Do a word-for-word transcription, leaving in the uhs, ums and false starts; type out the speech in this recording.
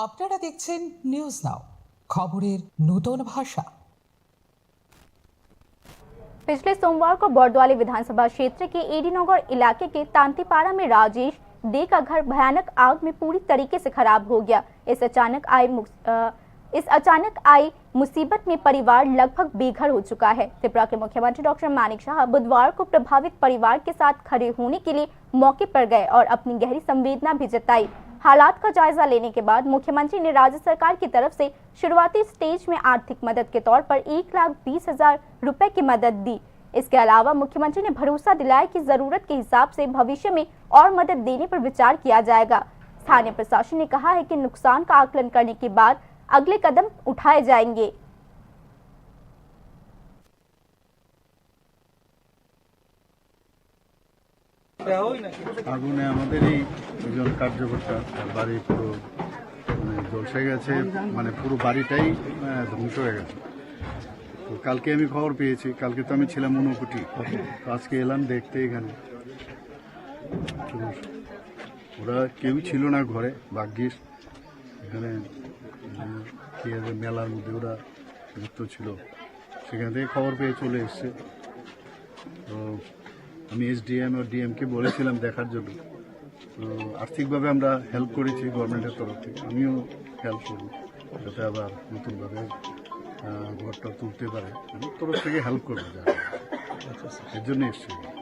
আপনারা দেখছেন news now, খবরের নতুন ভাষা। पिछले सोमवार को बरदवाली विधानसभा क्षेत्र के एडी नगर इलाके के तांतीपाड़ा में राजेश दे का घर भयानक आग में पूरी तरीके से खराब हो गया। इस अचानक आई मुस-, अ, इस अचानक आई मुसीबत में परिवार लगभग बेघर हो चुका है। त्रिपुरा के मुख्यमंत्री डॉक्टर मानिक शाह बुधवार को प्रभावित परिवार के साथ खड़े होने के लिए मौके पर गए और अपनी गहरी संवेदना भी जताई। हालात का जायजा लेने के बाद मुख्यमंत्री ने राज्य सरकार की तरफ से शुरुआती स्टेज में आर्थिक मदद के तौर पर एक लाख बीस हजार रुपए की मदद दी। इसके अलावा मुख्यमंत्री ने भरोसा दिलाया कि जरूरत के हिसाब से भविष्य में और मदद देने पर विचार किया जाएगा। स्थानीय प्रशासन ने कहा है कि नुकसान का आकलन करने के बाद अगले कदम उठाए जाएंगे। আগুনে আমাদেরই একজন কার্যকর্তা, তার বাড়ি পুরো, মানে, ঝলসে গেছে, মানে, পুরো বাড়িটাই, আহ, ধ্বংস হয়ে গেছে। তো কালকে আমি খবর পেয়েছি, কালকে তো আমি ছিলাম ঊনকোটি, তো আজকে এলাম দেখতে এখানে। তো ওরা কেউ ছিল না ঘরে, ভাগ্যিস এখানে, উম, কি আছে, মেলার মধ্যে ওরা যুক্ত ছিল, সেখান থেকে খবর পেয়ে চলে এসছে। তো আমি এসডিএম ও ডিএমকে বলেছিলাম দেখার জন্য। তো আর্থিকভাবে আমরা হেল্প করেছি গভর্নমেন্টের তরফ থেকে, আমিও হেল্প করব, যাতে আবার নতুনভাবে, আহ, ঘরটা তুলতে পারে। আমার তরফ থেকে হেল্প করবো যারা, এর জন্য এসছি।